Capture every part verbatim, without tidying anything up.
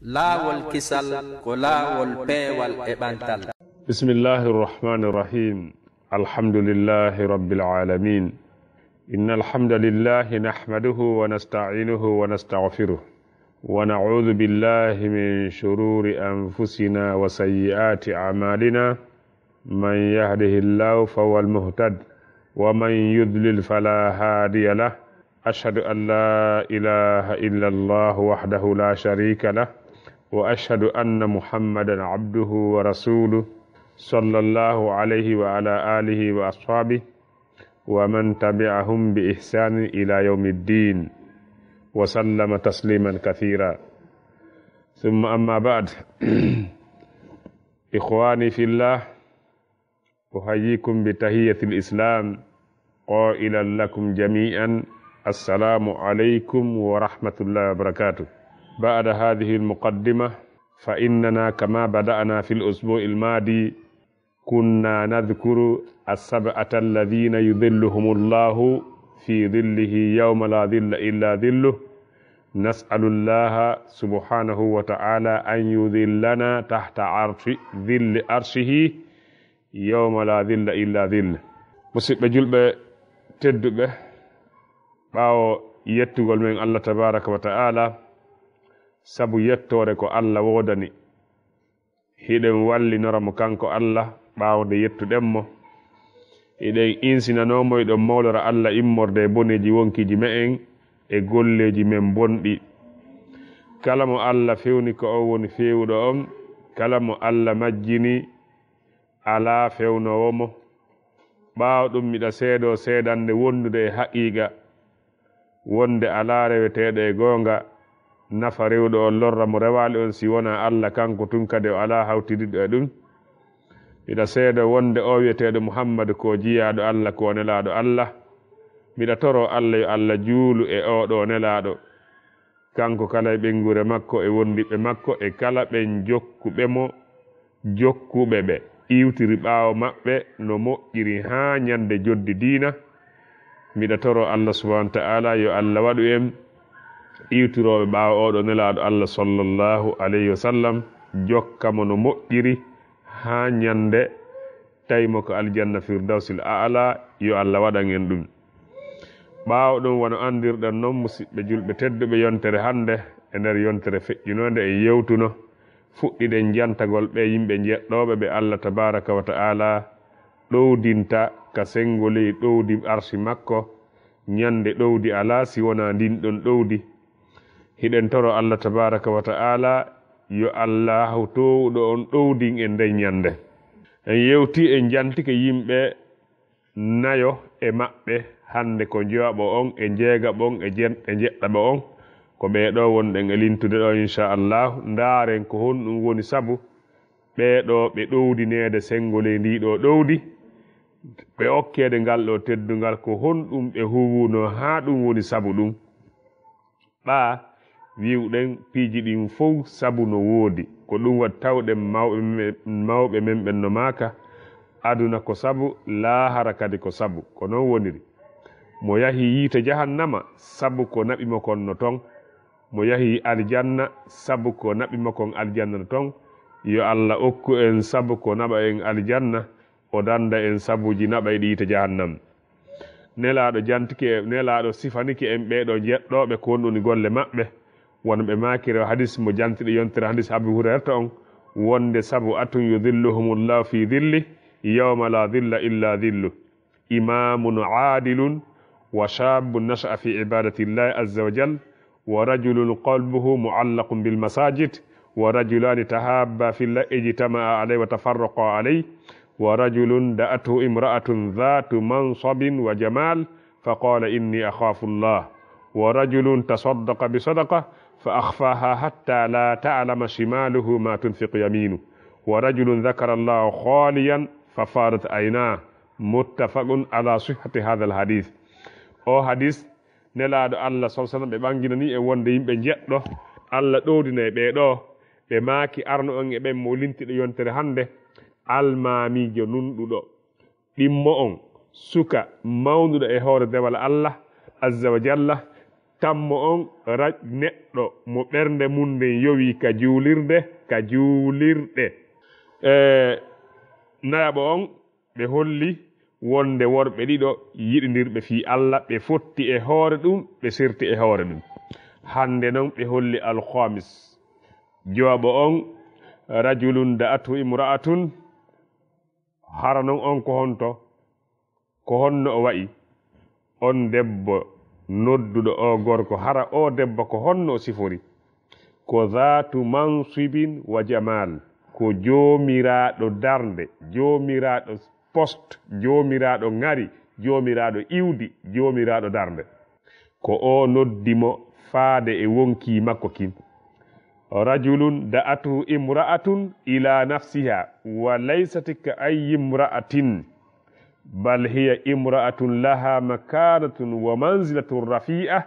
Laawol kisal ko laawol peewal e ɓantal. بسم الله الرحمن الرحيم. الحمد لله رب العالمين. إن الحمد لله نحمده ونستعينه ونستغفره، ونعوذ بالله من شرور أنفسنا وسيئات أعمالنا. من يهده الله فهو المهتد، ومن يضلل فلا هادي له. أشهد أن لا إله إلا الله وحده لا شريك له، وأشهد أن محمدا عبده ورسوله، صلى الله عليه وعلى آله وأصحابه ومن تبعهم بإحسان إلى يوم الدين، وسلم تسليما كثيرا. ثم أما بعد، إخواني في الله، أحييكم بتحية الإسلام، قائلا لكم جميعا: السلام عليكم ورحمة الله وبركاته. بعد هذه المقدمة، فإننا كما بدأنا في الأسبوع الماضي كنا نذكر السبعة الذين يظلهم الله في ظله يوم لا ظل إلا ظله. نسأل الله سبحانه وتعالى أن يظلنا تحت عرش، ظل عرشه يوم لا ظل إلا ظله. Musidɓe julɓe tedduɓe, ɓaawo yettugol men Allah tabaraka wa ta'ala, sabu yettoore ko Allah woodani, hiɗen wallinora mo kanko Allah ɓaawo nde yettuɗen mo. Hiɗen insinanoo mo, hiɗen mawlora Allah immorde e boneeji wonkiiji me'en e golleeji men bonɗi. Kala mo Allah fewni ko o woni feewuɗo on, kala mo Allah majjini alaa fewnoowo mo. Ɓaawo ɗum miɗa seedoo seedannde wondude e haqiiqa wonde alaa reweteeɗo e goonga nafa rewɗo on lorra mo rewaali on si wonaa Allah, kanko tun kadi o alaa hawtidiɗɗo e ɗum. Miɗa seedoo wonde o wi'eteeɗo Muhammadu ko jiyaaɗo Allah, ko nelaaɗo Allah. Miɗa toroo Allah yo Allah juulu e oo ɗoo nelaaɗo, kanko kala e ɓeynguure makko e wondiɓɓe makko e kala ɓen jokkuɓe mo, jokkuɓe ɓe iwtiri ɓaawo maɓɓe no moƴƴiri haa ñande joddi diina. Miɗa toroo Allah subhanahu wa ta'ala yo Allah waɗu en iwtirooɓe ɓaawo oo ɗoo nelaaɗo Allah sallallahu alayhi wa sallam, jokka mo no moƴƴiri haa ñande tawi mo ko aljanna firdawsil a'la, yo Allah waɗan en ɗum. Ɓaawo ɗum, wano anndirɗon non, musidɓe julɓe tedduɓe, yontere hannde e nder yontere feƴƴunoonde en yewtuno, fuɗɗiɗen jantagol ɓe yimɓe jeɗɗooɓe ɓe Allah tabaraka wa ta'ala ɗowdinta ka senngoley ɗowdi arsi makko. Ñande ɗowdi alaa si wonaa ndin ɗon ɗowdi. Hiɗen toro Allah tabaraka wa ta'ala yo Allahu toowuɗo on ɗowdin en nden ñande. En yewti, en jantike yimɓe nayo e maɓɓe, hannde ko njowaɓo on, e njeegaɓo on, e jen-, e jeɗɗaɓo on. Ko ɓee ɗoo wonɗen e lintude ɗoo, inchallahu. Ndaaren ko honɗum woni sabu ɓee ɗoo ɓe ɗowdineede senngoley ndii ɗoo ɗowdi, ɓe okkeede ngal ɗoo teddungal, ko honɗum ɓe huwunoo haa ɗum woni sabu ɗum. Ɓaa wi'uɗen piiji ɗin fow sabu no woodi, ko ɗum waɗi tawɗen mawɓe me-, mawɓe men ɓen no maaka, aduna ko sabu, laahara kadi ko sabu. Ko non woniri. Mo yahi yiite jahannama, sabu ko naɓi mo kon no ton. Mo yahi aljanna, sabu ko naɓi mo kon aljanna no ton. Yo Allah okku en sabu ko naɓa en aljanna, o dannda en sabuuji naɓayɗi yiite jahannam. Nelaaɗo jantike, Nelaaɗo sifanike en ɓee ɗoo jeɗɗooɓe ko honɗum woni golle maɓɓe. Wano ɓe maakiri o hadis mo jantiɗo yontere hadis Abu Hurayrata on, wonde sab'atun yudhilluhumullahu fi dhilli yawma la dhilla illa dhillu. إمام عادل، وشاب نشأ في عبادة الله عز وجل، ورجل قلبه معلق بالمساجد، ورجلان تحابا في الله اجتمعا عليه وتفرقا عليه، ورجل دعته امرأة ذات منصب وجمال فقال: إني أخاف الله، ورجل تصدق بصدقة فأخفاها حتى لا تعلم شماله ما تنفق يمينه، ورجل ذكر الله خاليا ففاضت عيناه. Muttafaqun ala sihhati hadha al hadith. O hadis, Nelaaɗo Allah sallallahu alaihi wasallam, ɓe ɓanginani e wonde yimɓe jeɗɗo Allah ɗowdinay ɓee ɗoo. Ɓe maaki, arno on e ɓen mo lintiɗo yontere hannde, almaamiijo nunɗuɗo, ɗimmo on, suka mawnduɗo e hoore dewal Allah azza wa jalla, Tammo on raj neɗɗo mo ɓernde mum nden yowi ka juulirde, ka juulirɗe. E nayaɓo on, ɓe holli wonde worɓe ɗiɗo yiɗindirɓe fii Alla, ɓe fotti e hoore ɗum, ɓe serti e hoore ɗum. Hande non ɓe holli alkhamis. Jowaɓo on, rajulun da'athu imra'atun, hara non on ko honto? Ko honno o wa'i? On debbo nodduɗo o gorko, hara o debbo ko honno o sifori? Ko zaatu mansibin wa jamal, ko joomiraaɗo darnde, joomiraaɗo poste, joomiraaɗo ŋari, joomiraaɗo iwdi, joomiraaɗo darnde. Ko o noddi mo faade e wonkii makko kin. Rajulun da'athu imra'atun ila nafsiha wa laysat ka ayyi imra'atin, bal hiya imra'atun laha makanatun wa manzilatun rafi'a,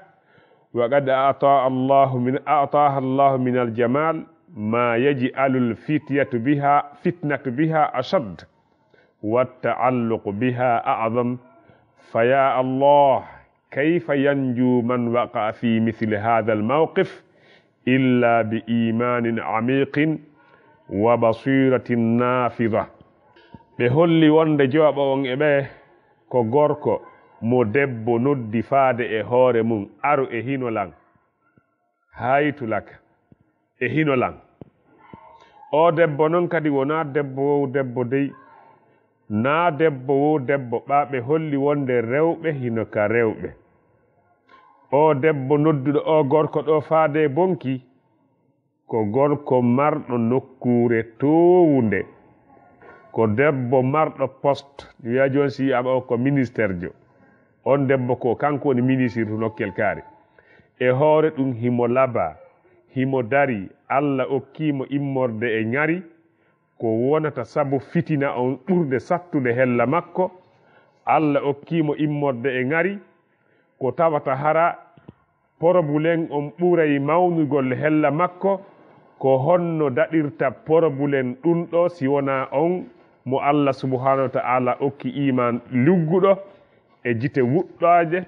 wa qad a'ta Allahu min, a'taha Allahu min al-jamal ma yaj'alul fityatu biha, fitnatu biha ashad, wa ta'alluqu biha a'zam. Fa ya Allah, kayfa yanju man waqa'a fi mithli hadha al-mawqif illa bi imanin amiqin wa basiratin nafidha. Ɓe holli wonde jowaɓo on e ɓe ko gorko mo debbo noddi faade e hoore mum, aru e hino lan. Haytu laka, e hino lan. O debbo non kadi wonaa debbo wo debbo dey, naa debbo wo debbo ɓaa, ɓe holli wonde rewɓe hino ka rewɓe. O debbo nodduɗo o gorko ɗo faade e bonki, ko gorko marɗo nokkuure toowunde, ko debbo marɗo poste, mi wi'a jooni si wi'aama o ko ministerjo. On debbo ko kanko woni ministre to nokkel kaari. E hoore ɗum himo labaa, himo darii, Alla okkii mo immorde e ŋari, ko wonata sabu fitina on ɓurde sattude hella makko. Alla okkii mo immorde e ŋari, ko tawata hara porobulen on ɓuray mawnugol hella makko. Ko honno daɗirta porobulen ɗun ɗo si wonaa on mo Alla subhanahu wa ta'ala okki iman lugguɗo e jite wuɗɗaaje?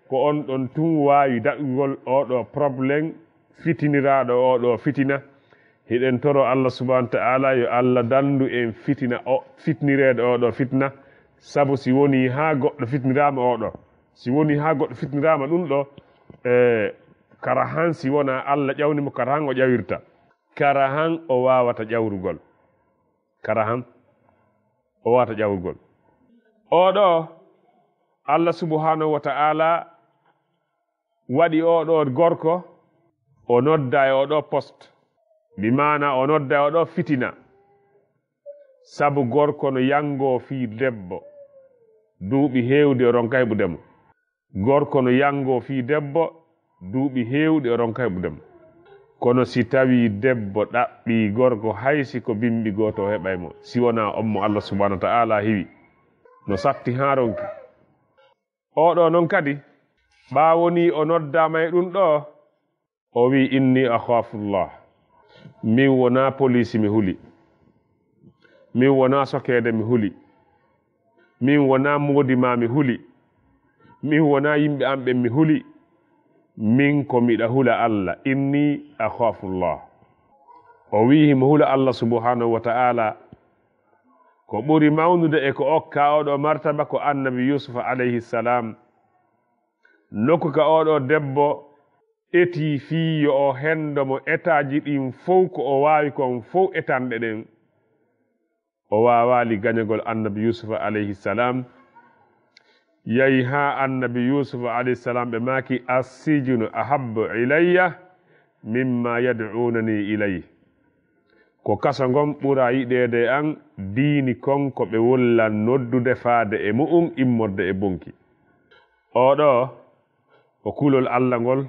Ko on ɗon tun waawi daɗugol oo ɗoo problème fitiniraaɗo oo ɗoo fitina. Hiɗen toro Alla subhanahu wa ta'ala yo Alla dandu en fitina o, fitnireede oo ɗoo fitina. Sabu si wonii haa goɗɗo fitiniraama oo ɗoo, si wonii haa goɗɗo fitiniraama ɗun ɗoo, e, kara han si wonaa Alla ƴawni mo, kara han o ƴawirta. Kara han o waawata ƴawrugol. Kara han o waawata ƴawrugol. Oo ɗoo, Alla subhanahu wa ta'ala waɗi oo ɗoo gorko, o nodda e oo ɗoo poste. Bi maana o nodda e oo ɗoo fitina. Sabu gorko no yangoo fii debbo. Duuɓi heewdi o ronka heɓude mo. Gorko no yangoo fii debbo, duuɓi heewɗi o ronka heɓude mo. Kono si tawii debbo ɗaɓɓii gorko, hay si ko bimbi gooto o heɓay mo, si wonaa on mo Alla subhanahu wa ta'ala hiwi. No satti haa ronki. Oo ɗoo non kadi, ɓaawo nii o noddaama e ɗun ɗoo, o wi'i, "Inni akhafullah." Min wonaa poliisi mi huli. Min wonaa sokeede mi huli. Min wonaa moodi maa mi huli. Min wonaa yimɓe am ɓen mi huli. Min ko miɗa hula Alla. "Inni akhafullah." O wi'i himo hula Alla subhanahu wa ta'ala. Ko ɓuri mawnude e ko okka oo ɗoo martaba ko annabi Yusufa alayhi salam. Nokku ka oo ɗoo debbo etii fii yo o hendo mo etaaji ɗin fow, ko o waawi kon fow etanɗe ɗen. O waawaali gañagol annabi Yusufa alayhi salam. Yahi haa annabi Yusufa alayhi salam ɓe maaki, "Assijnu ahabbu ilayya mimma yad'unani ilayhi." Ko kaso ngon ɓura yiɗeede e an, diini kon ko ɓe wollan noddude faade e mu'un immorde e bonki. Oo ɗoo, ko kulol Alla ngol,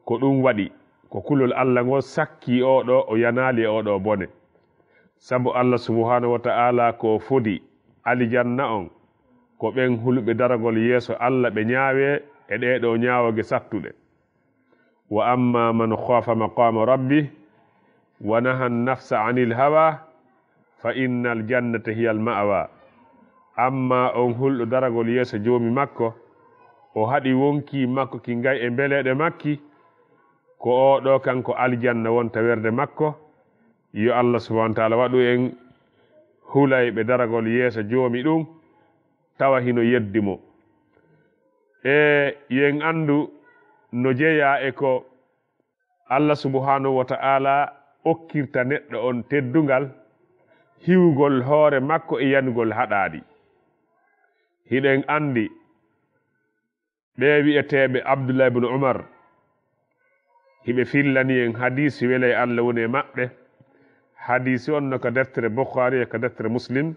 ko ɗum waɗi, ko kulol Alla ngol sakkii oo ɗoo, o yanaali e oo ɗoo bone. Sabu Alla subhanahu wa ta'ala ko fodi alijanna on, ko ɓen huluɓe daragol yeeso Alla ɓe ñaawee e ɗee ɗoo ñaawooge sattuɗe. "Wa amma man khafa maqama rabbi wa naha nafsa anil hawa fa innal jannata hiyal ma'wa." Amma on hulɗo daragol yeeso Joomi makko, o haɗi wonkii makko ki ngay e mbeleeɗe makki, ko oo ɗoo kanko aljanna wonta werde makko. Yo Allah subhanahu wa taala waɗu en hulayɓe daragol yeeso joomi ɗum, tawa hino yeddi mo. E yo en anndu no jeyaa e ko Allah subhanahu wa ta'ala okkirta neɗɗo on teddungal, hiwgol hoore makko e yanugol haɗaaɗi. Hiɗen anndi ɓe wi'eteeɓe Abdullah ibn Umar, hiɓe fillani en hadiisi, wele Allah woni e maɓɓe. Hadiisi on no ka deftere Bukhari e ka deftere Muslim.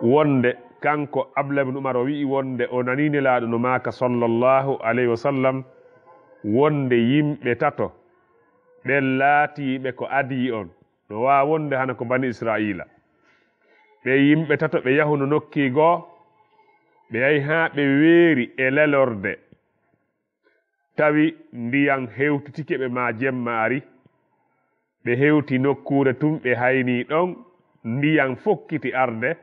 Wonde kanko Abdullah ibn Umar o wi'i wonde o nanii Nelaaɗo no maaka sallallahu alayhi wa sallam, wonde yimɓe tato ɓen laatiiɓe ko adii on, no waawa wonde hana ko Bani Israa'iila. Ɓe yimɓe tato ɓe yahuno nokki goo, ɓe yahi haa ɓe weeri e lelorde. Tawi ndiyan hewtitike ɓe maa jemma ari. Ɓe hewti nokkuure tun, ɓe haynii ɗon, ndiyan fokkiti arde,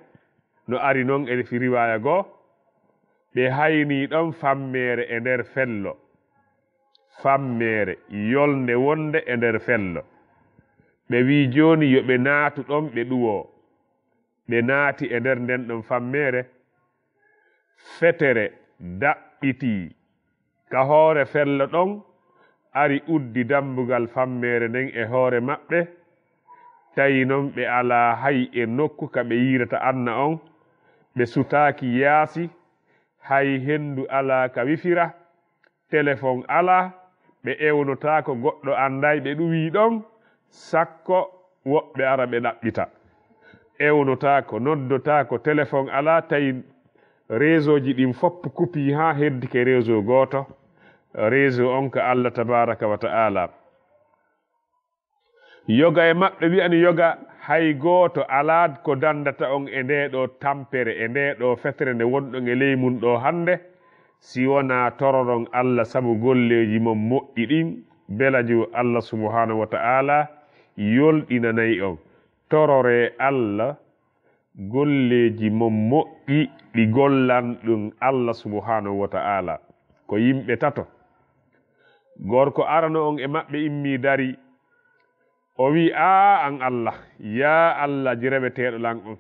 no ari non e fi riwaaya goo. Ɓe haynii ɗon fammeere e nder fello. Fammeere, yolnde wonde e nder fello. Ɓe wi'i jooni yo ɓe naatu ɗon, ɓe ɗuwoo. Ɓe naati e nder nden ɗon fammeere. Fetere daɓɓitii ka hoore fello ɗon, ari uddi dambugal fammeere nden e hoore maɓɓe. Tawi non ɓe alaa hay e nokku ka ɓe yiirata Anna on, ɓe sutaaki yaasi, hay henndu alaa ka wifira, telefon alaa, ɓe ewnotaako, goɗɗo anndaay ɓe ɗuwii ɗon, sakko woɓɓe ara ɓe ɗaɓɓita. Ewnotaako, noddotaako, telefon alaa, tawi réseau ji ɗin fof kupii haa heddike réseau gooto. Réseau on ka Allah tabaraka wa ta'ala. Yoga e maɓɓe wi'ani yoga, hay gooto alaa ko dandata on e ndee ɗoo tampere, e ndee ɗoo fetere nde wonɗon e ley mun ɗoo hannde, si wonaa tororon Allah sabu golleeji mon moƴƴi ɗin, belajo Allah subhanahu wa ta'ala yolɗinanay on. Tororee Allah golleeji mon moƴƴi ɗi gollan ɗum Allah subhanahu wa ta'ala. Ko yimɓe tato. Gorko arano on e maɓɓe immii darii, o wi'i, "Aa, an Allah, yaa Allah, reweteeɗo lan on.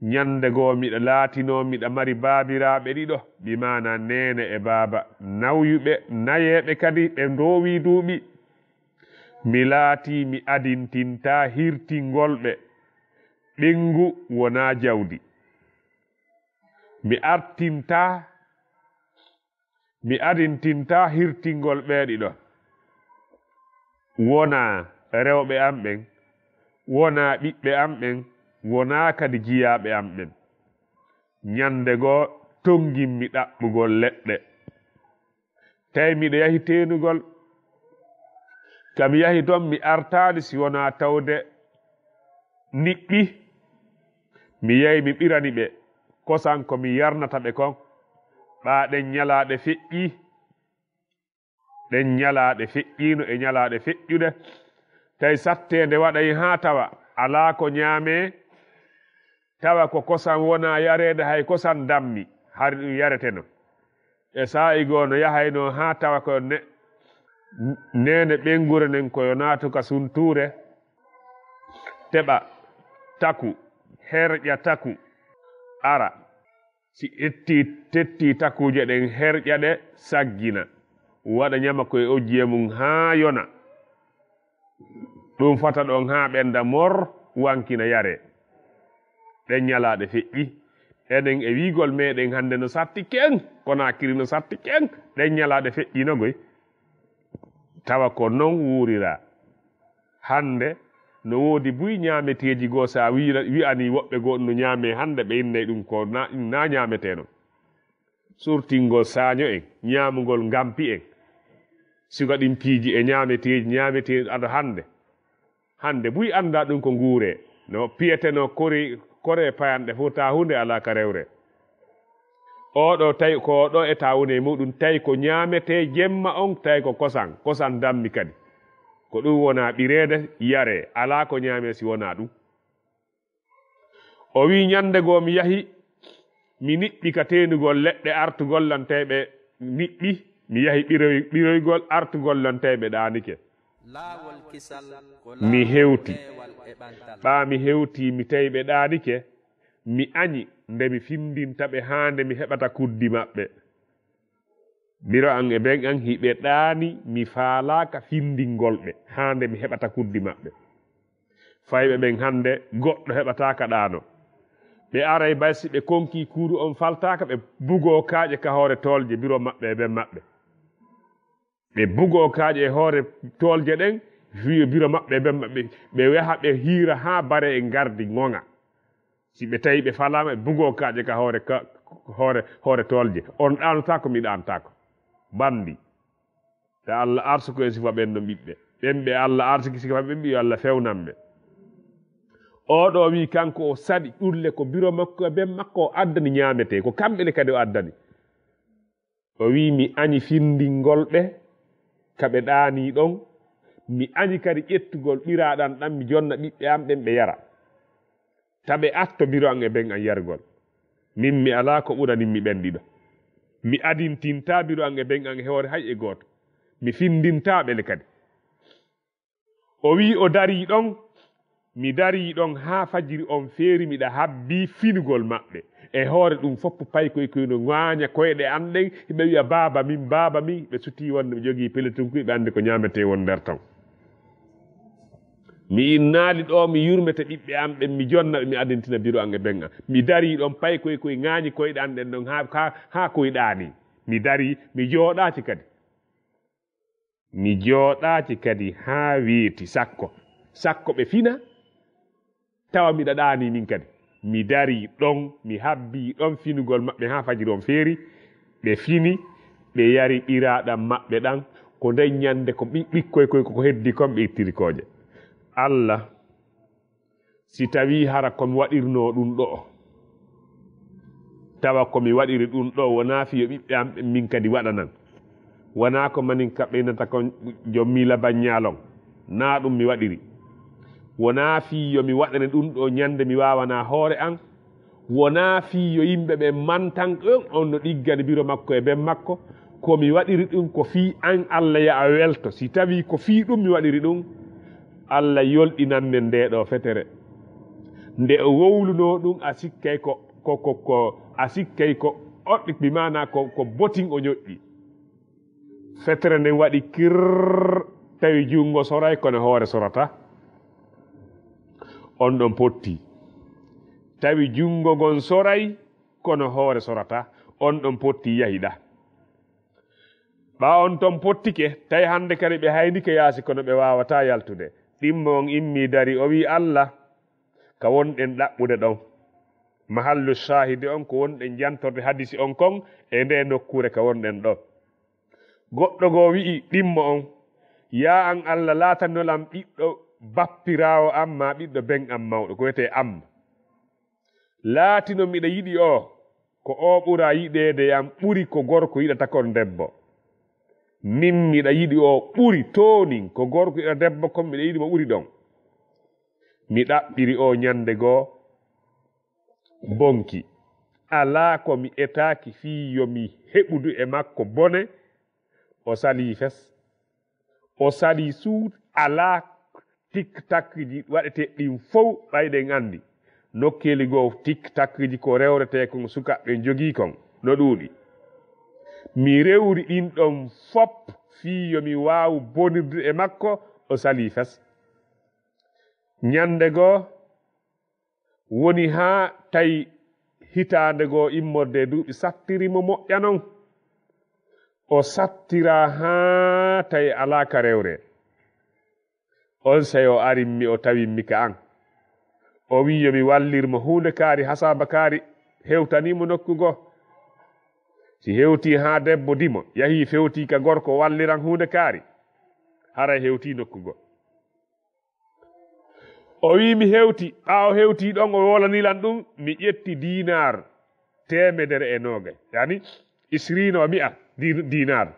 Ñannde goo miɗa laatinoo, miɗa mari baabiraaɓe ɗiɗo, bi maana neene e baaba, nawyuɓe, nayeeɓe kadi, ɓe ndoowii duuɓi. Mi laatii mi adintintaa hirtingol ɓe. Ɓinngu wonaa jawdi. Mi artintaa, mi adintintaa hirtingol ɓee ɗiɗo. Wonaa rewɓe am ɓen, wonaa ɓiɓɓe am ɓen, wonaa kadi jiyaaɓe am ɓen." Ñannde goo tonngimmi ɗaɓɓugol leɗɗe. Tawi miɗo yahi teenugol. Ka mi yahi ton, mi artaali si wonaa tawde niɓɓi. Mi yahi, mi ɓirani ɓe kosan ko mi yarnata ɓe kon. Ɓaa ɗen ñalaaɗe feƴƴii. Ɗen ñalaaɗe feƴƴiino e ñalaaɗe feƴƴuɗe. Tawi satteende waɗay haa tawa alaa ko ñaamee, tawa ko kosan wonaa yareede, hay kosan dammi, hari ɗum yareteno. E saa'i goo no yahaynoo haa tawa ko ne-, neene ɓeynguure nden ko yo naatu ka suntuure, teɓa taku, herƴa taku, ara. Si ƴettii, tettii takuuje ɗen, herƴa ɗe, saggina, waɗa ñama koye ojjiye mum haa yona. Ɗum fata ɗon haa ɓennda mor, wankina yaree. Ɗen ñalaaɗe feƴƴi. Enen e wiigol meɗen hannde no satti ken, Konaakiri no satti ken, ɗen ñalaaɗe feƴƴiino goy. Tawa ko non wuuriraa. Hannde no woodi buy ñaameteeji goo, so a wi'ira-, wi'anii woɓɓe goo no ñaamee hannde, ɓe innay ɗum ko na, na ñaametee non. Surtingol saaño en, ñaamugol ngampi en, siga ɗin piiji e ñaameteeji, ñaameteeji ado hannde. Hannde buy anndaa ɗum ko nguuree, no piyetenoo kori, koree payanɗe fof, taa huunde alaa ka rewre. Oo ɗoo tawi ko oo ɗoo e taa woni e muɗum, tawi ko ñaametee jemma on, tawi ko kosan, kosan dammi kadi. Ko ɗum wonaa ɓireede, yaree, alaa ko ñaamee si wonaa ɗum. O wi'i, ñannde goo mi yahi, Mi niɓɓi ka teenugol leɗɗe artugol lan, tawi ɓe niɓɓi. Mi yahi ɓiroy-, ɓiroygol artugol lan, tawi ɓe ɗaanike. Laawol kisal ko mi laawol hewti. Peewal e ɓantal. Ɓaa mi hewti, mi tawi ɓe ɗaanike, mi añi nde mi findinta ɓe haa nde mi heɓata kuddi maɓɓe. Biro an e ben an hiɓe ɗaani, mi faalaaka findingol ɓe haa nde mi heɓata kuddi maɓɓe. Fayɓe ɓen hannde, goɗɗo heɓataaka ɗaano. Ɓe aray bay si ɓe konkii kuuru on faltaaka, ɓe bugoo kaaƴe ka hoore toolje biro maɓɓe e ben maɓɓe. Ɓe bugoo kaaƴe e hoore toolje ɗen, fiyo biro maɓɓe e ben maɓɓe. Ɓe yaha ɓe hiira haa bare e ngardi ŋoŋa. Si ɓe tawi ɓe falaama, ɓe bugoo kaaƴe ka hoore, ka hoore, hoore toolje. On ɗaanotaako, mi ɗaanotaako. Banndi. Ta Allah arsuko e sifa ɓen no ɓiɓɓe. Ɓen ɓe Allah arsiki sifa ɓen ɓe, yo Allah fewnan ɓe. Oo ɗoo wii kanko o saɗi ɗulle ko biro makko e ben makko o addani ñaametee. Ko kamɓe le kadi o addani. O wii mi añi findingol ɓe ka ɓe ɗaanii ɗon. Mi añi kadi ƴettugol ɓiraaɗan ɗan mi jonna ɓiɓɓe am ɓen ɓe yara. Ta ɓe atto biro an e ben an yargol. Min mi alaa ko ɓuranin mi ɓen ɗiɗo. Mi adintintaa biro an e ben an e hoore hay e gooto. Mi findintaa ɓe le kadi. O wii o darii ɗon. Mi darii ɗon haa fajiri on feeri, miɗa habbii finugol maɓɓe. E hoore ɗum fof paykoy koy no ŋaaña koyɗe an ɗen, hiɓe wi'a, "Baaba min, baaba min." Ɓe sutii wonde ɓe jogii peletunkuy, ɓe anndi ko ñaametee won nder ton. Mi innaali ɗoo, mi yurmete ɓiɓɓe am ɓen, mi jonna ɓe, mi adintina biro an e ben an. Mi darii ɗon, paykoy koy ŋaañi koyɗe an ɗen ɗon haa, haa, haa koy ɗaanii. Mi darii, mi jooɗaaki kadi. Mi jooɗaaki kadi haa weeti sakko. Sakko ɓe fina, tawa miɗa ɗaanii min kadi. Mi darii ɗon, mi habbii ɗon finugol maɓɓe haa fajiri on feeri. Ɓe fini, ɓe yari ɓiraaɗam maɓɓe ɗan. Ko nden ñande ko ɓi-, ɓikkoy koy ko ko heddi kon ɓe ittiri kooƴe. Allah, si tawii hara ko mi waɗirnoo ɗun ɗoo, tawa ko mi waɗiri ɗun ɗoo wonaa fii yo ɓiɓɓe am ɓen min kadi waɗanan. Wonaa ko manin kaɓɓinata kon jom miila baññaalon. Naa ɗun mi waɗiri. Wonaa fii yo mi waɗane ɗun ɗoo ñande mi waawanaa hoore an. Wonaa fii yo yimɓe ɓen mantan ɗon on no ɗiggani biro makko e ben makko. Ko mi waɗiri ɗun ko fii an, Allah, yo a welto. Si tawii ko fii ɗun mi waɗiri ɗun, Allah yolɗinan men ndee ɗoo fetere. Nde o wowlunoo ɗun, a sikkay ko, ko, ko, ko, a sikkay ko oɗɗi, bi maanaa ko, ko botin o ñoƴƴi. Fetere nden waɗi kirr, tawi junngo soray, kono hoore sorata. On ɗon potti. Tawi junngo ngon soray, kono hoore sorata. On ɗon potti, yahi ɗa. Ɓaa on ton pottike, tawi hannde kadi ɓe haynike yaasi, kono ɓe waawataa yaltude. Ɗimmo on immii dari, o wi'i, "Allah, ka wonɗen ɗaɓɓude ɗon." Mahallu shaahidi on ko wonɗen jantorde hadisi on kon e ndee nokkuure ka wonɗen ɗon. Goɗɗo goo wi'i ɗimmo on, "Yaa an Allah, laatanolam ɓiɗɗo bappiraawo am maa ɓiɗɗo ben am mawɗo," ko wiyetee Amma. "Laatino miɗa yiɗi o, ko o ɓura yiɗeede yam ɓuri ko gorko yiɗata kon debbo. Min miɗa yiɗi o ɓuri toonin ko gorko yiɗata debbo kon, miɗa yiɗi mo ɓuri ɗon." Mi ɗaɓɓiri o ñande goo bonki. Alaa ko mi etaaki fii yo mi heɓudu e makko bone, o salii fes. O salii suut, alaa tiktakji waɗeteeɗi ɗin fow, ɓay ɗen anndi. Nokkeeli goo tiktakji ko rewretee kon sukaaɓe ɓen jogii kon, no ɗuuɗi. Mi rewri ɗin ɗon fop fii yo mi waawu bonirde e makko, o salii fes. Ñande goo, woni haa tawi hitaande goo immorde e duuɓi sattiri mo moƴƴa non. O sattiraa haa tawi alaa ka rewree. Onsay o arimmi, o tawimmi ka an. O wi'i yo mi wallir mo huunde kaari, hasaaba kaari hewtanii mo nokku goo. Si hewtii haa debbo dimo, yahii fewtii ka gorko, o walliran huunde kaari, haray hewtii nokku goo. O wi'i mi hewti, ɓaawo hewti ɗon o wolani lan ɗum, mi ƴetti diinaar teemedere e noogay, yani isriina wa mi'a di-, diinaar.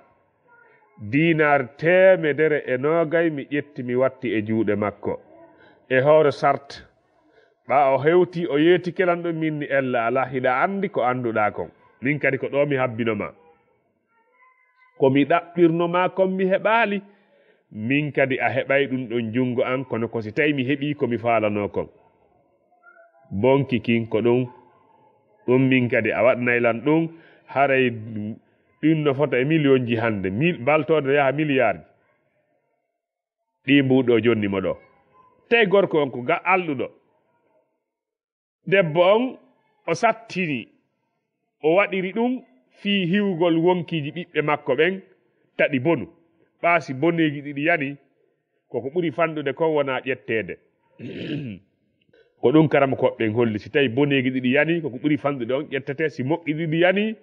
Diinaar teemedere e noogay mi ƴetti mi watti e juuɗe makko. E hoore sart, Ɓaa o hewti, o yeetike lan ɗum, min ni ella alaa, hiɗa anndi ko annduɗaa kon. Min kadi ko ɗoo mi habbino ma. Ko mi ɗaɓɓirno ma kon mi heɓaali. Min kadi a heɓay ɗum ɗon junngo an, kono ko si tawi mi heɓii ko mi faalanoo kon. Bonki kin ko ɗum, ɗum min kadi a waɗnay lan ɗum, haray ɗum no fota e miliyonji hannde, mil-, baltooɗe no yaha miliyaarji. Ɗi mbuuɗo jonni mo ɗo. Tawi gorko on ko ga-, alɗuɗo. Debbo on o sattini, o waɗiri ɗum fii hiwugol wonkiiji ɓiɓɓe makko ɓen, taɗi bonu. Ɓaa si boneeji ɗiɗi yani, ko ko ɓuri fanɗude kon wonaa ƴetteede. Ko ɗum karamokooɓe ɓen holli, si tawi boneeji ɗiɗi yani, ko ko ɓuri fanɗude on ƴettete, si moƴƴi ɗiɗi yani,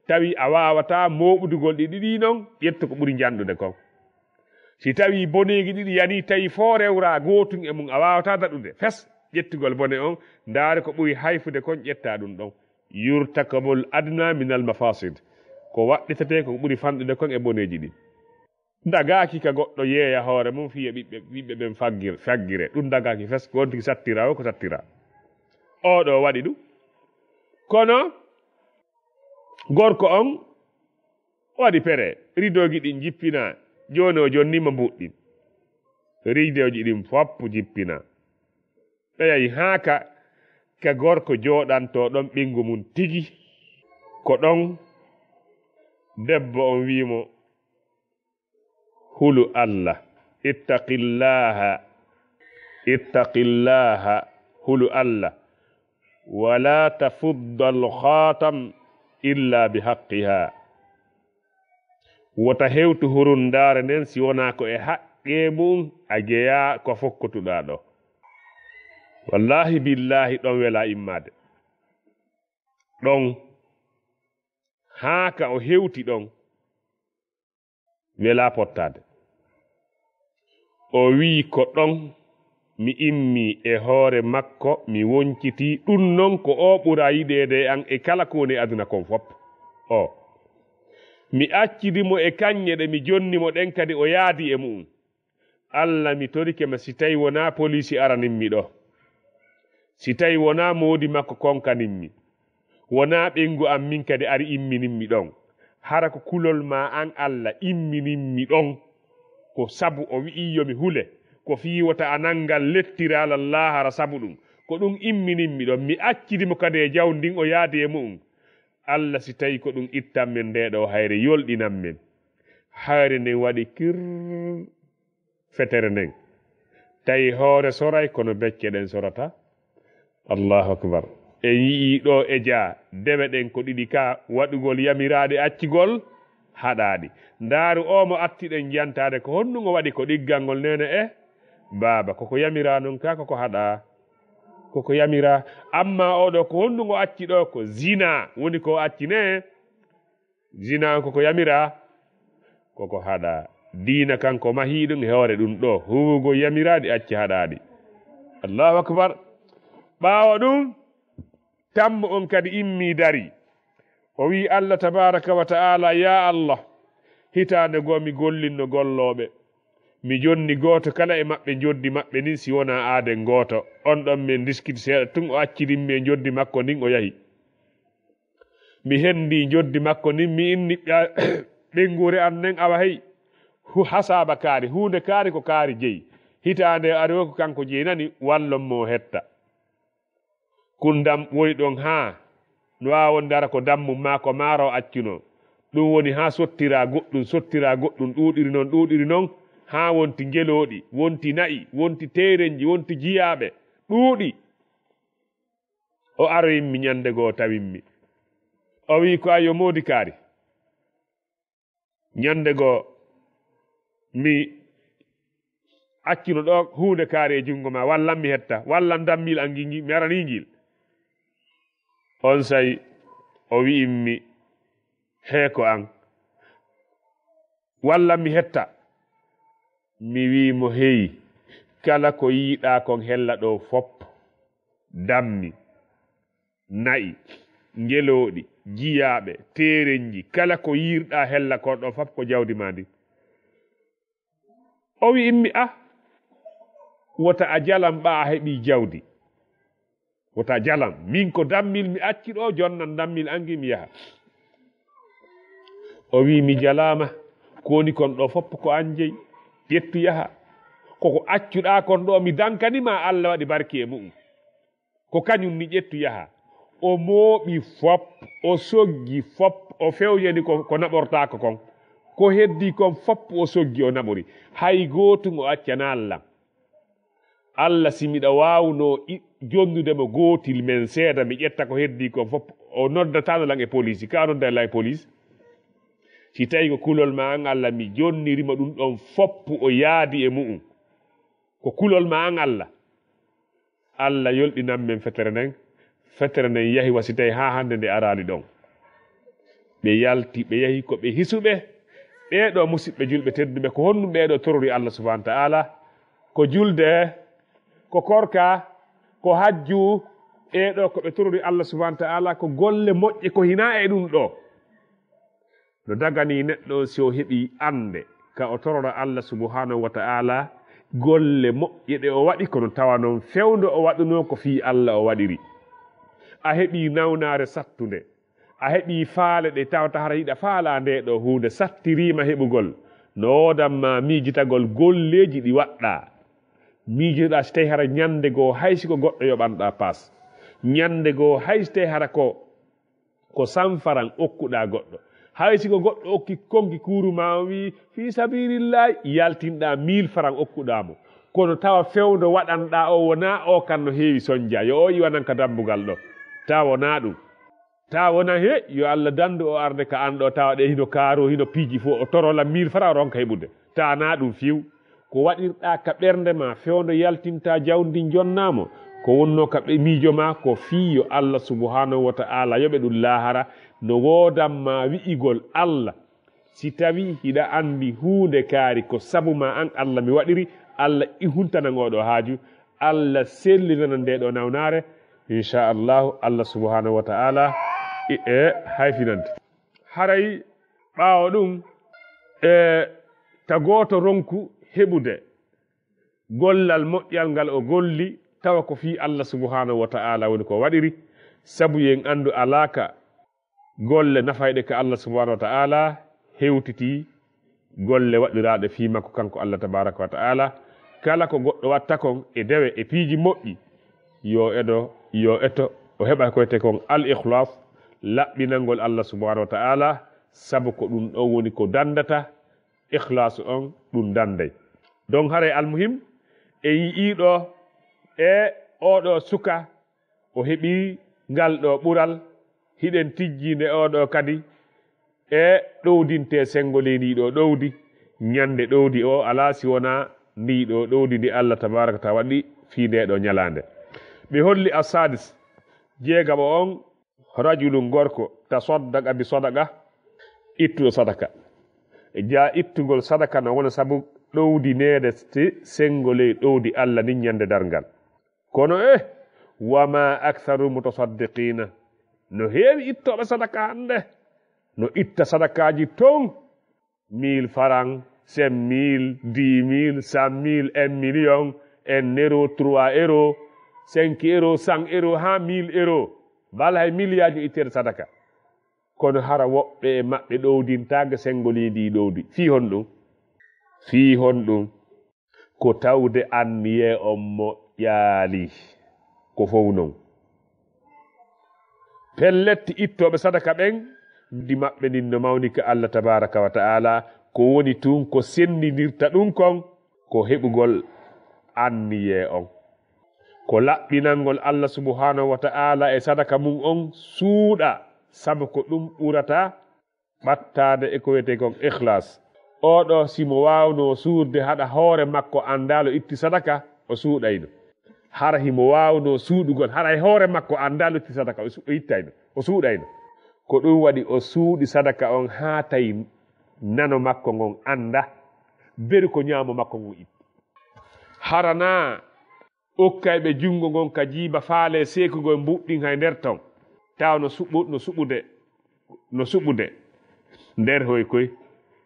tawi a waawataa mooɓudugol ɗi ɗiɗi non, ƴettu ko ɓuri njanɗude kon. Si tawi boneeji ɗiɗi yani, tawi foo rewraa gootun e mum, a waawataa daɗude, fes, ƴettugol bone on, ndaare ko ɓuri hayfude kon, ƴettaa ɗum ɗon. Yurtakabul adna minal mafasid. Ko waɗɗitetee ko ɓuri fanɗude kon e boneeji ɗin. Dagaaki ka goɗɗo yeeya hoore mum fiya ɓiɓɓe, ɓiɓɓe ɓen faggir-, faggire. Ɗum dagaaki fes, ko on tigi sattira o ko sattira. Oo ɗoo waɗi ɗum. Kono gorko on waɗi pere, ridooji ɗin jippinaa. Jooni o jonnii mo mbuuɗi ɗin. Ridooji ɗin fof jippinaa. Ɓe yahi haa ka, ka gorko jooɗantoo ɗon ɓinngu mum tigi. Ko ɗon debbo on wi'i mo, "Hulu Allah, ittaqillaha, ittaqillaha, hulu Allah, wala tafuddal khatam illa bi haqqiha." Wota hewtu hurundaare nden si wonaa ko e haqqee mum a jeyaa ko fokkotuɗaa ɗo. Wallaahi billaahi ɗon welaa immaade. Ɗon haa ka o hewti ɗon welaa pottaade. O wi'i ko ɗon mi immii e hoore makko, mi woncitii. Ɗun non ko o ɓuraa yiɗeede e an e kala ko woni e aduna kon fop. O. Mi accidi mo e kañŋe ɗe mi jonni mo ɗen, kadi o yaadi e mu'un. Alla, mi torike ma, si tawi wonaa poliisi aranin mi ɗo, si tawi wonaa moodi makko konkanin mi, wonaa ɓeyngu an min kadi ari imminin mi ɗon. Hara ko kulol maa an Alla imminin mi ɗon, ko sabu o wi'i yo mi hule, ko fii wota a nanngal lettiral laahara sabu ɗum. Ko ɗum imminin mi ɗon. Mi accidi mo kadi e jawdi ndin, o yaadi e mu'un. Alla, si tawi ko ɗum ittan men ndee ɗoo hayre, yolɗinan men. Hayre nden waɗi kir. Fetere nden. Tawi hoore soray kono becce ɗen sorata. Allahu akbar. En yi'ii ɗoo e jaa, dewe ɗen ko ɗiɗi ka, waɗugol yamiraaɗi accugol haɗaaɗi. Ndaaru oo mo atti ɗen jantaade, ko honɗun o waɗi ko ɗiggal ngol neene e baaba? Koko yamiraa non ka, koko haɗaa? Koko yamiraa. Amma oo ɗoo, ko honɗun o acci ɗoo? Ko zinaa woni ko o acci ne. Zina on koko yamiraa, koko haɗaa. Diina kan ko mahii ɗum e hoore ɗum ɗoo. Huugo yamiraaɗi, acci haɗaaɗi. Allahu akbar. Ɓaawo ɗum, tammo on kadi immii darii. O wi'i Allah tabaaraka wa ta'ala, "Yaa Allah, hitaande goo mi gollinno gollooɓe. Mi jonni gooto kala e maɓɓe njoddi maɓɓe ndin si wonaa aaden gooto." On ɗon min diskiti seeɗa tun, o accidimmi e njoddi makko ndin, o yahi. Mi hendii njoddi makko ndin, mi inni ɓe-, ɓeynguure an nden, awa hey, hu-, hasaaba kaari, huunde kaari ko kaari jeyi. Hitaande ari o ko kanko jeyi nani, wallon mo o hetta. Kun dam woni ɗon haa no waawa wonde ara ko dammum maa ko maaro o accunoo. Ɗum woni haa sottiraa goɗɗum, sottiraa goɗɗum, ɗuuɗiri non, ɗuuɗiri non, haa wonti ngelooɗi, wonti na'i, wonti teerenji, wonti jiyaaɓe, ɗuuɗi. O aroyimmi ñande goo tawimmi. O wi'i ko ayo moodi kaari. Ñande goo mi accuno ɗoo huunde kaari e junngo maa, wallan mi hetta, wallan dammil an ngil, mi aranii ngil. Onsay o wi'immi, "Hee ko an, wallan mi hetta." Mi wi'i mo, "Hey, kala ko yiiɗaa kon hella ɗoo fop, dammi, na'i, ngelooɗi, jiyaaɓe, teerenji, kala ko yiirɗaa hella kon ɗoo fop ko jawdi maa ndin." O wi'immi, "Ah, wota a jalan ɓaa a heɓii jawdi." Wota jalam. Min ko dammil mi acci ɗo, jonnan dammil angi mi yaha. O wi mi jalama, ko woni kon ɗo fopp ko an jeyi. Ƴettu yaha. Koko accuɗa kon ɗo mi dankani ma Allah waɗi barki e mu'um. Ko kañum ni ƴettu yaha. O mooɓi fopp, o soggi fopp, o fewnani ko, ko naɓortaako kon. Ko heddi kon fopp o soggi o naɓori. Hay gootum o accana Allah. Allah, si miɗa waawno i-, jonnude mo gootil men seeɗa, mi ƴetta ko heddi kon fopp, o noddatano lan e poliisi, ka o nodda lan e poliisi? Si tawi ko kulol ma an Allah, mi jonnirima ɗum ɗon fopp o yaadi e mu'um. Ko kulol ma an Allah. Allah yolɗinan men fetere nden. Fetere nden yahi wa si tawi haa hannde nde araali ɗon. Ɓe yalti, ɓe yahi ko ɓe hisuɓe. Ɓee ɗo musiɓɓe julɓe tedduɓe, ko honɗum ɓee ɗo torori Allah subhanahu wa ta'ala? Ko julde, ko korka, ko hajju, ɓee ɗo ko ɓe torori Allah subhanahu wa ta'ala, ko golle moƴƴe ko hinaa e ɗum ɗo. No daganii neɗɗo si o heɓii annde, ka o torora Allah subhanahu wa ta'ala, golle moƴƴe ɗe o waɗi, kono tawa noon fewndo o waɗunoo ko fii Allah o waɗiri. A heɓii nawnaare sattunde, a heɓii faale ɗe tawata hara hiɗa faalaa nde ɗo huunde sattiriima heɓugol, no woodan ma miijitagol golleeji ɗi waɗɗaa. Miijitoɗaa si tawi hara ñande goo hay si ko goɗɗo yoɓanɗaa paas. Ñande goo hay si tawi hara ko, ko san faran okkuɗaa goɗɗo. Hay si ko goɗɗo okki konki kuuru ma o wii, "Fii sabiilillaahi," yaltinɗaa mil faran okkuɗaa mo. Kono tawa fewndo waɗanɗaa o wonaa o kan no heewi sonjaa. Yo o iwanan ka dambugal ɗo. Tawa wonaa ɗum. Taa wona he, yo Allah dandu o arde ka an ɗo, tawa ɗe hino kaaro, hino piiji fof, o torola mille francs, o ronka heɓude. Taa na ɗum fiw. Ko waɗirɗaa ka ɓernde ma, fewndo yaltinta jawdi ndin jonnaa mo, ko wonnoo ka ɓe miijo ma, ko fii yo Allah subhanahu wa ta'ala yoɓe ɗum laahara, no woodan ma wi'igol Allah. Si tawi hiɗa anndi huunde kaari ko sabu ma an Allah mi waɗiri, Allah ihuntanan oo ɗoo haaju, Allah sellinanan ndee ɗoo nawnaare, inchallahu Allah subhanahu wa ta'ala e, e hayfinante. Haray ɓaawo ɗum, e ta gooto ronku heɓude gollal moƴƴal ngal o golli, tawa ko fii Allah subhanahu wa ta'ala woni ko waɗiri, sabu yen anndu alaaka golle nafayɗe ka Allah subhanahu wa ta'ala hewtiti golle waɗiraaɗe fii makko kanko Allah tabaraka wa ta'ala. Kala ko goɗɗo watta kon e dewe e piiji moƴƴi, yo eɗo, yo eto, o heɓa ko wiyetee kon al ikhlas, laɓɓinangol Allah subhanahu wa ta'ala, sabu ko ɗum ɗon woni ko dandata, ikhlasu on ɗum danday. Donc haray almuhim, en yi'ii ɗo e oo ɗoo suka o heɓii ngal ɗoo ɓural, hiɗen tijjii nde oo ɗoo kadi e ɗowdintee senngo ley ndii ɗoo ɗowdi, ñande ɗowdi oo alaa si wonaa ndii ɗoo ɗowdi ndi Allah tabaraka wa ta'ala waɗi fii ndee ɗoo ñalaande. Ɓe holli assadis, jeegaɓo on, rajulun gorko, tasaddaqa bi sadaqa, ittuɗo sadaka. Jaa ittugol sadaka no wona sabu ɗowdineede se-, senngo ley ɗowdi Allah ndin ñande darngal. Kono eh, wa ma aktharu mutasaddiqina. No heewi ittooɓe sadaka hannde. No itta sadakaaji ton. Mille francs, cinq mille, dix mille, cent mille, un million, un euro, trois euros, cinq euros, cent euros, haa mille euros. Bal hay miliyaaji itteede sadaka. Kono hara woɓɓe e maɓɓe ɗowdintaake senngo ley ndii ɗowdi. Fii honɗum? Fii honɗum? Ko tawde anniyee on moƴƴaali. Ko fow non. Pellet, ittooɓe sadaka ɓen, ndi maɓɓe ndin no mawni ka Allah tabaraka wa ta'ala, ko woni tun ko senndindirta ɗum kon, ko heɓugol anniyee on. Ko laɓɓinangol Allah subhanahu wa ta'ala e sadaka mum on suuɗa, sabu ko ɗum ɓurata ɓattaade e ko wiyetee kon ikhlas. Oo ɗoo, si mo waawnoo suuɗde haɗa hoore makko anndaalo itti sadaka, o suuɗayno. Hara himo waawnoo suuɗugol, hara e hoore makko anndaalo itti sadaka, o su-, o ittayno, o suuɗayno. Ko ɗum waɗi o suuɗi sadaka on haa tawi nano makko ngon annda, beru ko ñaamo makko ngon itti. Hara naa okkay ɓe junngo ngon ka jiiba faale seekugol mbuuɗ ɗin hay nder ton. Tawa no suɓu-, no suɓude, no suɓude nder hoy koy.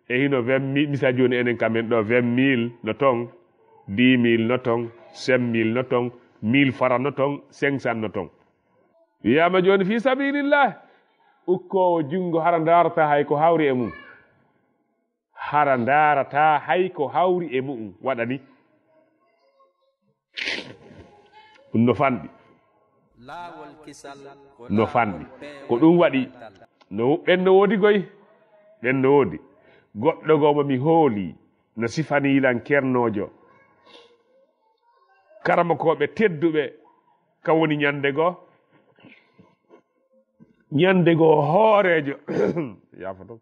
E hino vingt mille, misal jooni enen ka men ɗo vingt mille no ton, dix mille no ton, cinq mille no ton, Mille faranno ton, cinq cent no ton. Wiyaama jooni fii sabiilillah, ukkoowo junngo hara ndaarata hay ko hawri e mum. Hara ndaarata hay ko hawri e mu'um waɗani. Ɗum no fanɗi. No fanɗi. Ko ɗum waɗi. No, ɓen no woodi goy. Ɓen no woodi. Goɗɗo goo mo mi hooli, no sifanii lan kernoojo. Karamokooɓe tedduɓe, ka woni ñande goo. Ñande goo hooreejo. Yaafoto.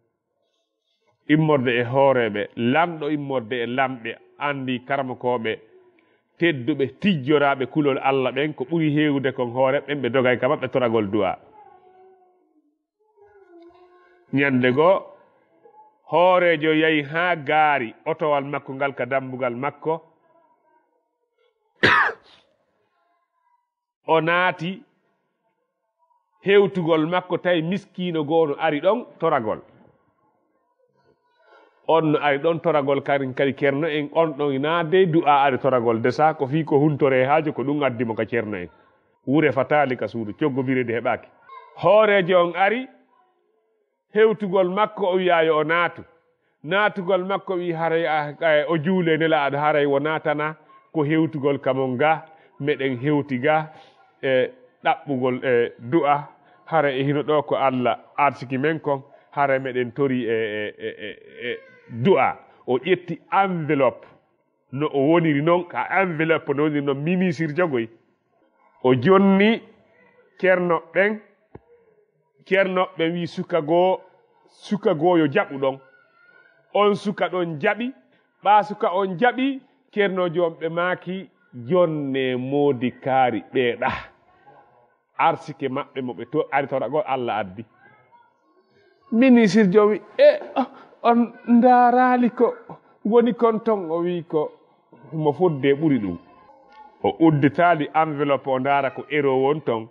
Immorde e hooreeɓe, lanɗo immorde e lanɓe, anndi karamokooɓe tedduɓe, tijjoraaɓe kulol Alla ɓen, ko ɓuri heewude kon hooreeɓe ɓen, ɓe dogay ka maɓɓe toragol du'a. Ñande goo, hooreejo yahi haa gaari otowal makko ngal ka dambugal makko. O naati hewtugol makko, tawi miskiino goo no ari ɗon toragol. On no ari ɗon toragol, karin kadi Ceerno en, on ɗon naade du'a ari toragol. Desa ko fii ko huntoree haajo, ko ɗum addi mo ka Ceerno en. Wure fataali ka suudu, coggu biredi heɓaaki. Hooreejo on ari, hewtugol makko, o wi'aa yo o naatu. Naatugol makko, wi'i haray a, a, o juulee Nelaaɗo, haray wo naatana ko hewtugol ka mon ga, meɗen hewti ga e ɗaɓɓugol e du'a, haray e hino ɗoo ko Alla arsiki men kon, haray meɗen tori e, e, e, e, e du'a. O ƴetti enveloppe. No o woniri non, ka enveloppe no woniri non, minisirjo goy. O jonni Ceerno ɓen, Ceerno ɓen wi suka goo, suka goo yo jaɓu ɗon. On suka ɗon jaɓi, ɓaa suka on jaɓi, Ceerno joom ɓe maaki, jonne moodi kaari ɓeeɗa. Arsike maɓɓe mo ɓe to-, ari toragol Alla addi. Minisirjo wi, "E, on ndaaraali ko woni kon ton?" O wi, "Ko mo fodde ɓuri ɗum." O udditaali enveloppe, o ndaara ko euro won ton,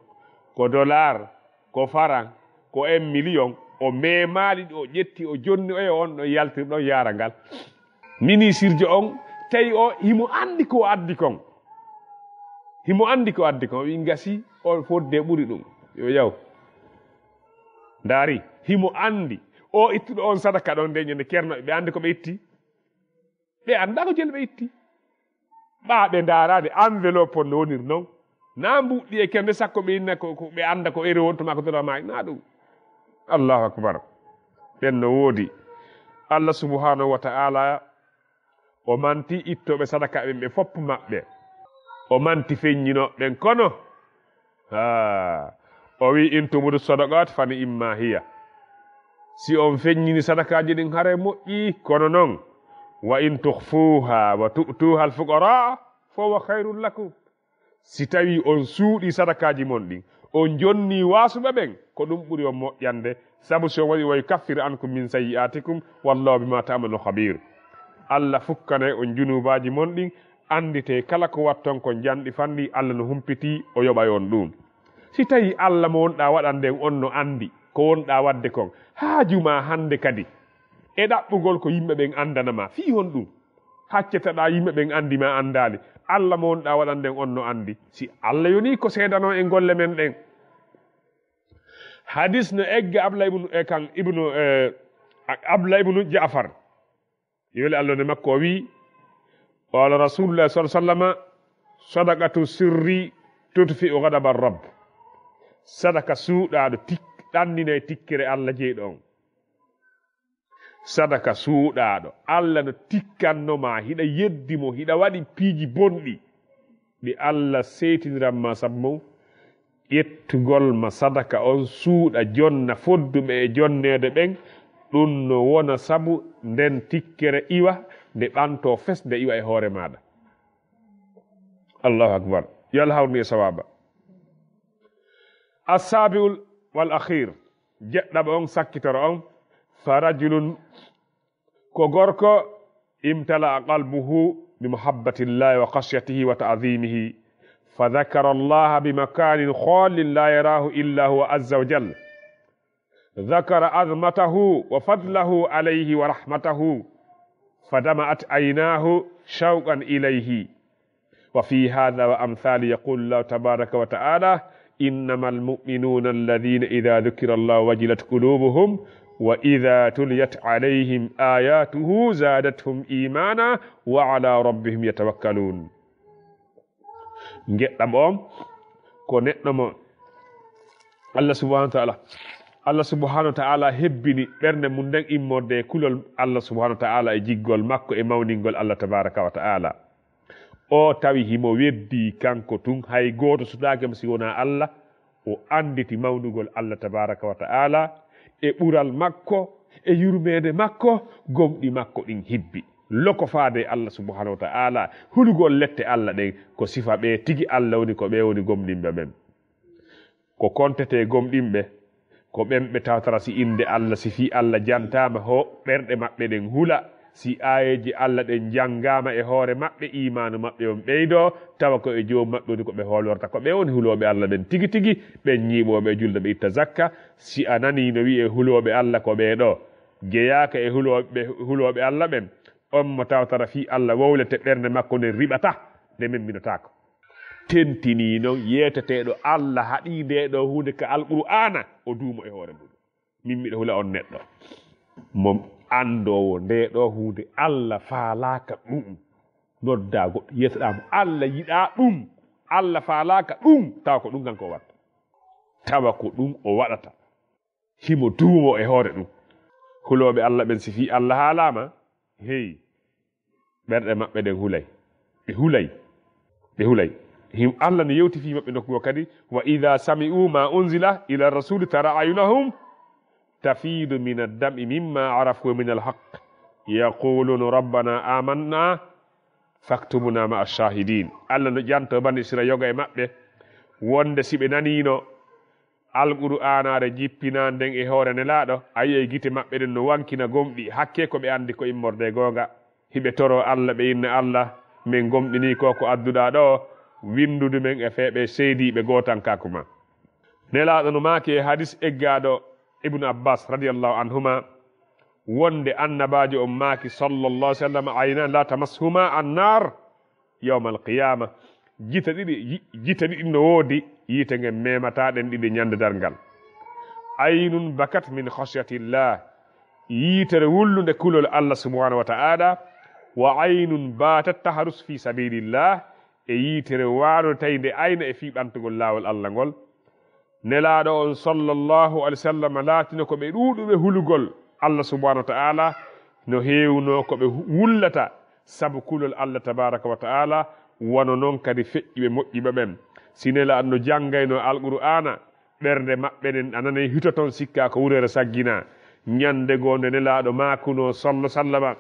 ko dollar, ko faran, ko un million. O memaali ɗi, o ƴetti, o jonni oya on ɗon yaltir ɗon yaara ngal. Minisirjo on, tawi o himo anndi ko o addi kon. Himo anndi ko o addi kon. O wi, "Ngasi, o fodde ɓuri ɗum." Yo yaw. Ndaari, himo anndi. O ittuɗo on sadaka ɗon nde ñande Ceerno, ɓe anndi ko ɓe itti. Ɓe anndaa ko jel ɓe itti. Ɓaa ɓe ndaaraade enveloppe on no woniri non. Naa mbuuɗi e kende sakko ɓe inna ko, ko ɓe annda ko ere wonto maa ko dora maa. Naa ɗum. Allahu akbar. Ɓen no woodi. Allah subhanahu wa ta'ala o manti ittooɓe sadaka ɓen ɓe fopp maɓɓe. O manti feññinooɓe ɓen kono. Haa. O wi, "In tubudu sadaqat fa ni imma hiya." Si on feññini sadakaaji ɗin haray moƴƴi, kono non, "Wa in tukhfuha wa tu'tuha al-fuqara fa huwa khairul lakum." Si tawi on suuɗi sadakaaji mon ɗin, on jonni waasuɓe ɓen, ko ɗum ɓuri on moƴƴande, sabu si on waɗi, "Wa yukaffir ankum min sayyi'atikum, wallahu bima ta'maluna khabir." Allah fukkanay on junuubaaji mon ɗin, annditee kala ko watton kon janɗi fanɗi, Allah no humpiti, o yoɓay on ɗum. Si tawi Allah mo wonɗaa waɗande on no anndi ko wonɗaa waɗde kon, haaju maa hannde kadi e ɗaɓɓugol ko yimɓe ɓen anndana ma. Fii honɗum haccetaɗaa yimɓe ɓen anndi ma anndaali? Allah mo wonɗaa waɗande on no anndi. Si Allah yonii ko seedanoo e golle men ɗen. Hadis no egga Abdullah ibnu, e kan ibnu, e, Abdullah ibnu Ja'far. Yo weli Allah ne makko o wi, qala Rasulullah sallallahu alaihi wasallam, "Sadaqatu sirri tutfi'u ghadaba rabb." Sadaka suuɗaaɗo tik-, ɗanninay tikkere Allah jeyɗo on. Sadaka suuɗaaɗo, Allah no tikkanno ma, hiɗa yeddi mo, hiɗa waɗi piiji bonɗi. Ɗi Allah seytiniran ma sabu mum, ƴettugol ma sadaka on suuɗa jonna fodduɓe e jonneede ɓen, ɗum no wona sabu nden tikkere iwa, nde ɓanto fes, nde iwa e hoore maaɗa. Allahu akbar. Yo Allah hawnu e sawaaba. Assaabi'ul wal akhir, jeɗɗaɓo on, sakkitoro on, fa rajulun, ko gorko, imtala'a qalbuhu bi muhabbatillahi wa khashyatihi wa ta'zimihi, fa dhakara Allaha bi makanin khalin la yarahu illa huwa azza wa jalla. Dhakara azmatahu wa fadlahu alayhi wa rahmatahu, fa dama'at aynahu shawqan ilayhi. وفي هذا وأمثال يقول الله تبارك وتعالى: إنما المؤمنون الذين إذا ذكر الله وجلت قلوبهم وإذا تليت عليهم آياته زادتهم إيمانا وعلى ربهم يتوكلون. Ngeɗɗam on ko neɗɗo mo Allah subhanahu wa ta'ala, Allah subhanahu wa ta'ala hebbini ɓernde mum nden immorde e kulol Allah subhanahu wa ta'ala e jiggol makko e mawningol Allah tabaraka wa ta'ala. O tawi himo weddii kanko tun, hay gooto sutaaki mo si wonaa Allah. O annditi mawnugol Allah tabaraka wa ta'ala e ɓural makko e yurmeende makko, gomɗi makko ɗin hibbi. Loko faade e Allah subhanahu wa ta'ala, hulugol lette Allah ɗen ko sifa ɓe tigi Allah woni, ko ɓe woni gomɗinɓe ɓen. Ko kontete gomɗinɓe, ko ɓen ɓe tawtara si innde Allah, si fii Allah jantaama, ho ɓerɗe maɓɓe ɗen hula, si aayeeji Allah ɗen janngaama e hoore maɓɓe, iimaanu maɓɓe on ɓeydoo, tawa ko e Joomi maɓɓe woni ko ɓe hoolorta. Ko ɓe woni hulooɓe Allah ɓen tigi tigi, ɓen ñiiɓooɓe e julde, ɓe itta zakka. Si a nanii no wi'ee hulooɓe Allah ko ɓee ɗoo, jeyaaka e hulooɓe, hulooɓe Allah ɓen, on mo tawtara fii Allah wowlete, ɓernde makko nden riɓata, nde memminataako. Tentinii non yeeteteeɗo Allah haɗii ndee ɗoo huunde ka Alqur'aana, o duumo e hoore mum. Min miɗo hula on neɗɗo mo anndoowo ndee ɗoo huunde Allah faalaaka ɗum. Noddaa goɗɗo, yeetoɗaa mo, Allah yiɗaa ɗum, Allah faalaaka ɗum, tawa ko ɗum kanko o watta. Tawa ko ɗum o waɗata. Himo duumo e hoore ɗum. Hulooɓe Allah ɓen, si fii Allah haalaama, hey, ɓerɗe maɓɓe ɗen hulay. Ɓe hulay. Ɓe hulay. Him, Allah no yewti fii maɓɓe nokku goo kadi: "Wa idha sami'u ma unzila ila rasuli tara ayunahum tafidu min ad-dam'i mimma arafu min al-haqq. Yaquluna rabbana amanna faktubna ma'a ash-shahidin." Allah no janto bani Isra yoga e maɓɓe wonde si ɓe naniino Alqur'aanaare jippinaa nden e hoore Nelaaɗo, a yi'ay gite maɓɓe ɗen no wankina gomɗi, hakkee ko ɓe anndi ko immorde e goonga. Hiɓe toroo Allah, ɓe inna Allah, men gomɗinii ko ko adduɗaa ɗoo, winndudu men e fee ɓe seediiɓe gootankaaku maa. Nelaaɗo no maaki e hadis eggaaɗo Ibnu Abbas radiyallahu anhuma, wonde Annabaajo on maaki sallallahu alaihi wasallam: "Aynani la tamassuhuma annar yawmal qiyama." Gite ɗiɗi, yi-, gite ɗiɗi no woodi, yiite ngen memataa ɗen ɗiɗi ñande darngal. Aynun bakat min khashyatillah, yiitere wullunde kulol Allah subhanahu wa ta'ala, wa aynun batat tahrus fi sabilillah, e yiitere waanode tawi nde ayna e fii ɓantugol laawol Allah ngol. Nelaaɗo on sallallahu alaihi wasallam laatino ko ɓe ɗuuɗuɓe hulugol Allah subhanahu wa ta'ala, no heewno ko ɓe hu-, wullata sabu kulol Allah tabaraka wa ta'ala, wano non kadi feƴƴiɓe moƴƴiɓe ɓen. Si Nelaaɗo no janngayno Alqur'aana, ɓernde maɓɓe nden a nanay hito ton, sikkaa ko wureere sagginaa. Ñande goo nde Nelaaɗo maakunoo sallallahu sallama,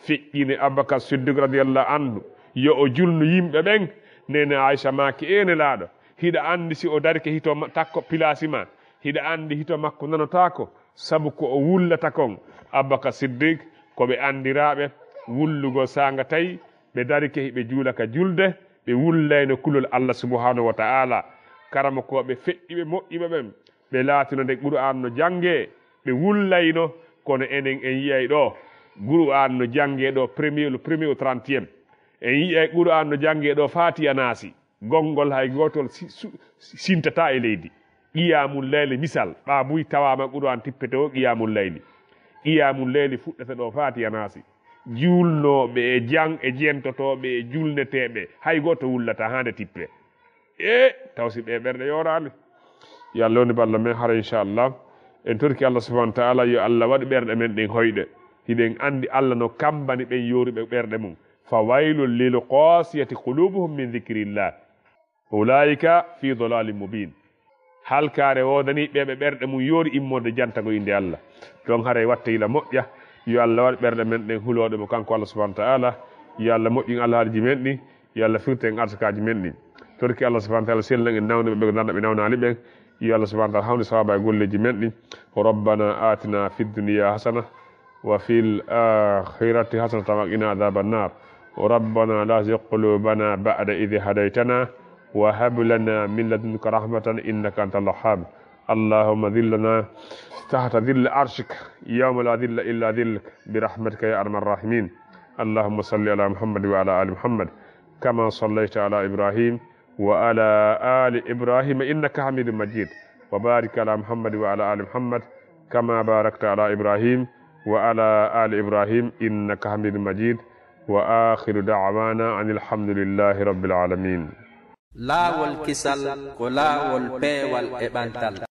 feƴƴini Abubakar Siddiq radiyallahu anhu, yo o julnu yimɓe ɓen. Neene Aisha maaki: "Ee Nelaaɗo, hiɗa anndi si o darike hito ma-, takko pilaasi maa, hiɗa anndi hito makko nanotaako, sabu ko o wullata kon." Abubakar Siddiq, ko ɓe anndiraaɓe wullugol saanga tawi, ɓe darike hiɓe juula ka julde, ɓe wullayno kulol Allah subhanahu wa ta'ala. Karamokooɓe feƴƴiɓe moƴƴiɓe ɓen, ɓe laatino nde Qur'aan no janngee, ɓe wullayno, kono enen en yi'ay ɗoo, Qur'aan no janngee ɗoo premier, le premier au trentième. En yi'ay Qur'aan no janngee ɗoo Faatiya Naasi. Gonngol hay gootol si-, su-, sintataa e leydi. Qiyamul layli misal, ɓaa buy tawaama Qur'aan tippete o qiyamul layli. Qiyamul layli fuɗɗata ɗo Faatiya Naasi. Juulnooɓe e jan-, e jentotooɓe e julneteeɓe, hay gooto wullataa haa nde tippee. E taw si ɓee ɓerɗe yooraali? Yo Allah woni balla men, hara inchallah. En torki Allah subhanahu wa ta'ala, yo Allah waɗu ɓerɗe men ɗen hoyɗe. Hiɗen anndi Allah no kammbani ɓen yooruɓe ɓerɗe mum. "Fa waylun lil qasiyati qulubuhum min dhikrillah. Ulaika fi dalalin mubin." Halkaare woodanii ɓe ɓe ɓerɗe mum yoori immorde jantagol innde Allah. Ɗon haray watta yila moƴƴa. Yo Allah waɗ ɓerɗe men ɗen hulooɗe mo kanko Allah subhanahu wa ta'ala. Yo Allah moƴƴin alhaaliji men ɗi. Yo Allah firtin en arsakaaji men ɗi. Torki Allah subhanahu wa ta'ala selnan en nawnuɓe ɓe ko darna ɓe nawnaali ɓen. Yo Allah subhanahu wa ta'ala hawni sawaaba e golleeji men ɗi. Rabbana atina fid dunya hasana وفي الآخرة حسنة وقنا عذاب النار. ربنا لا تزغ قلوبنا بعد إذ هديتنا وهب لنا من لدنك رحمة إنك أنت الوهاب. اللهم ذلنا تحت ظل عرشك يوم لا ظل إلا ظلك برحمتك يا أرحم الراحمين. اللهم صل على محمد وعلى آل محمد كما صليت على إبراهيم وعلى آل إبراهيم إنك حميد مجيد. وبارك على محمد وعلى آل محمد كما باركت على إبراهيم وعلى آل إبراهيم إنك حميد مجيد. وآخر دعوانا أن الحمد لله رب العالمين. Laawol kisal ko laawol peewal e ɓantal.